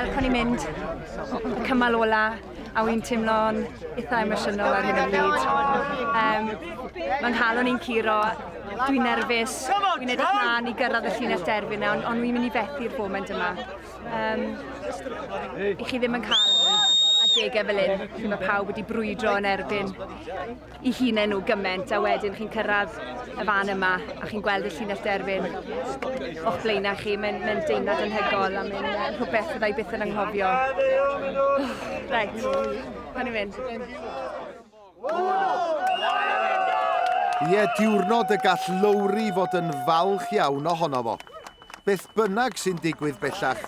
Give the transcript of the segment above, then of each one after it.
Wel, con i'n mynd y cymal ola, a wy'n teimlo'n eitha emosiynol ar hyn o bryd. Um, Mae'n nghalon i'n curo, dwi'n nerfus, dwi'n edrych mlaen i gyrraedd y llinell derfyn nawr, ond wi'n mynd i fethu'r foment yma. Um, I chi ddim yn cael adegau fel hyn, lle mae pawb wedi brwydro yn erbyn i hunain nhw gyment, a wedyn chi'n cyrraedd y fan yma a chi'n gweld y llinell derfyn o'ch blaenau chi, mae'n mae deimlad anhygoel a mae'n rhywbeth fyddai byth yn anghofio. Reit, fan i'n mynd. Ie, diwrnod y gall Lowri fod yn falch iawn ohono fo. Beth bynnag sy'n digwydd bellach,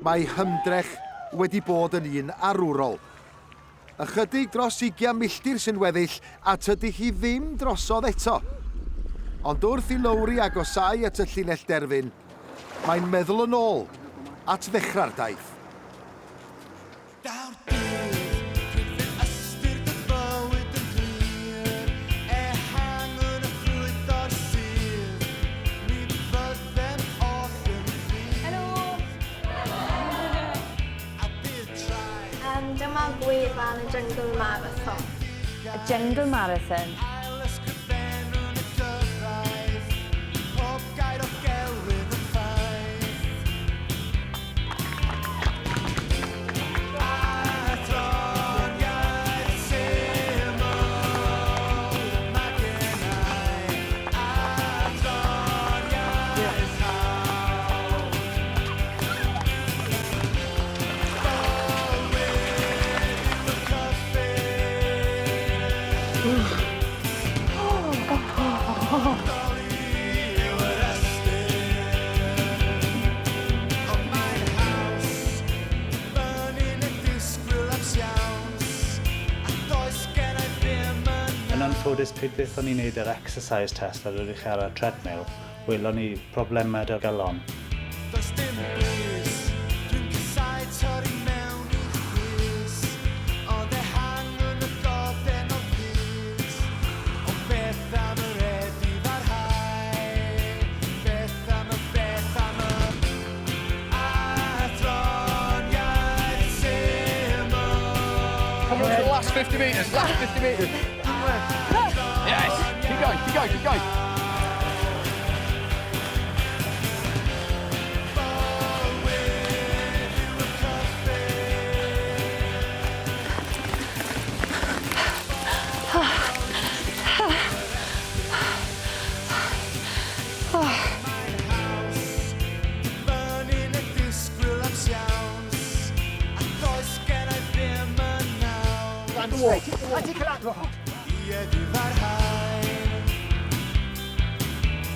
mae hymdrech wedi bod yn un arwrol. Ychydig dros ugian milltir sy'n weddill a tydi hi ddim drosodd eto. Ond wrth i Lowri agosáu at y llinell derfyn, mae'n meddwl yn ôl at ddechrau'r daith. Daw'r dydd pryd fydd ystyr dy fywyd yn glir, ehangwn y ffrwyth o'r sudd, mi fyddem oll yn rhydd. Helo! A bydd traed. Yym, dyma gwefan y Jungle Marathon. Y Jungle Marathon. Ail-ysgrifennwn y gyfraith, pob gair o gelwydd yn ffaith. Athroniaeth syml, mae gennau athroniaeth hawdd. Yn anffodus, pryd beth o'n i'n neud yr exercise test ar yr uchel ar treadmill, welon ni problemau 'da'r galon. Does dim brys, dwi'n casáu torri mewn i chwys, ond ehangwn y goden o fus. Ond beth am yr edifarhau? Beth am y beth am y athroniaeth syml? Come on, to the last 50 metres, last 50 metres. Yes! Keep going, keep going, keep going.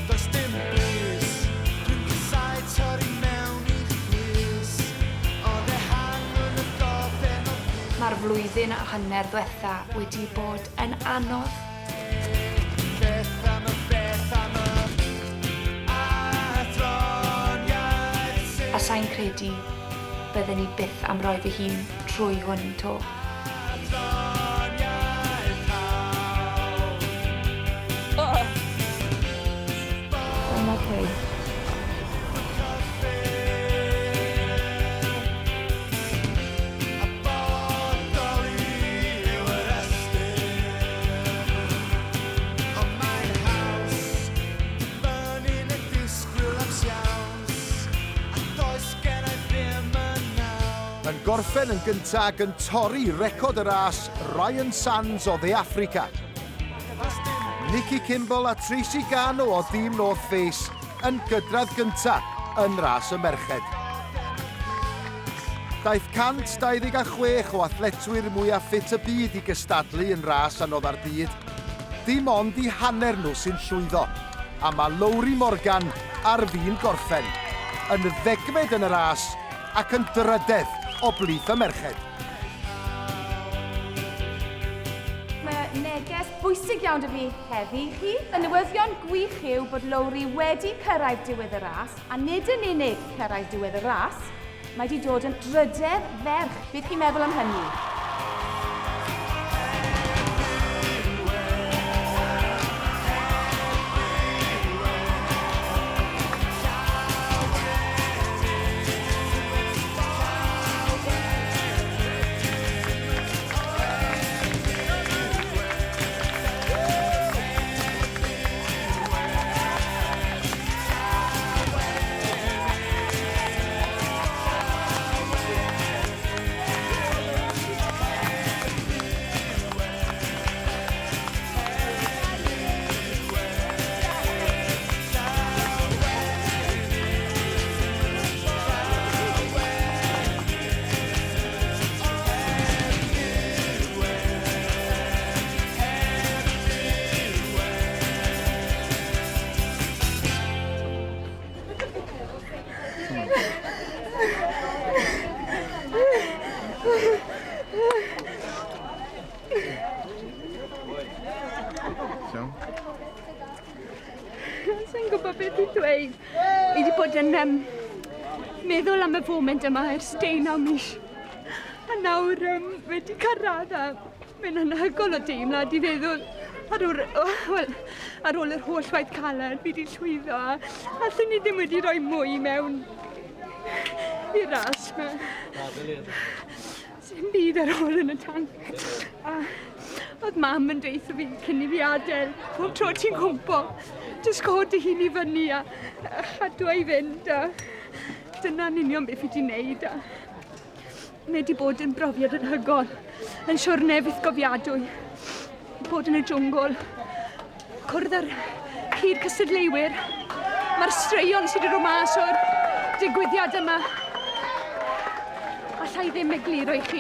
Does dim brys, dwi'n casáu torri mewn i chwys, ond ehangwn y goden o fus. Mae'r flwyddyn a hanner ddwetha wedi bod yn anodd. Beth am y beth am y athroniaeth sy'n A sai'n credu bydden i byth am roi fy hun trwy hwn 'to. Athroniaeth hawdd. I'm okay. A bodoli yw yr ystyr. Ond mae'n haws dibynnu neu disgwyl am siawns, a does genai ddim yn naws. Yn gorffen yn gyntaf ac yn torri record y ras Ryan Sands o Dde Affrica. Nicky Kimball a Tracy Gano o dîm North Face yn gydradd gyntaf yn ras y merched. Daeth 126 o athletwyr mwyaf ffit y byd i gystadlu yn ras anodda'r byd. Dim ond i hanner nhw sy'n llwyddo, a mae Lowri Morgan ar fin gorffen, yn ddegfed yn y ras ac yn drydedd o blith y merched. Mae neges bwysig iawn 'da fi heddi i chi. Y newyddion gwych yw bod Lowri wedi cyrraedd diwedd y ras, a nid yn unig cyrraedd diwedd y ras, mae 'di dod yn drydedd ferch. Beth chi'n meddwl am hynny? Iawn? Sa i'n gwybod beth i ddweud. Fi wedi bod yn um, meddwl am y foment yma ers 19 mis. A nawr um, wedi cyrraedd a mae'n anhygoel o deimlad i feddwl ar ôl, oh, well, ar ôl yr holl waith caled, fi wedi llwyddo a allwn ni ddim wedi rhoi mwy mewn i'r ras 'ma. Dim byd ar ôl yn y tanc. A oedd mam yn dweud fi cyn i fi adael, pob tro ti'n cwmpo, jyst cod dy hun i fyny a chadw i fynd. A dyna'n union beth fi wedi wneud. A mae wedi bod yn brofiad anhygoel, yn siwrne fythgofiadwy. Bod yn y jwngl, cwrdd â'r cyd cystadleuwyr, mae'r straeon sydd wedi dod mas o'r digwyddiad yma. Alla i ddim egluro i chi.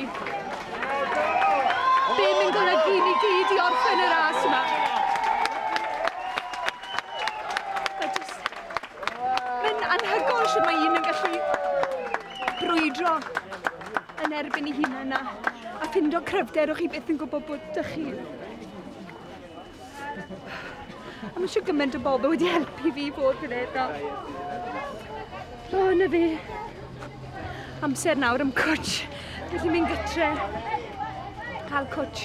Be mae'n golygu ni gyd i orffen y ras yma. Mae jyst... Mae'n anhygoel sut mae un yn gallu brwydro yn erbyn ei hunan a ffindo cryfder o'ch chi byth yn gwybod bod dych chi. A mae eisiau gymaint o bobl wedi helpu fi i fod fan hyn. O, na fi. Amser nawr am cwtch. Felly mynd gytre. Cael cwtch.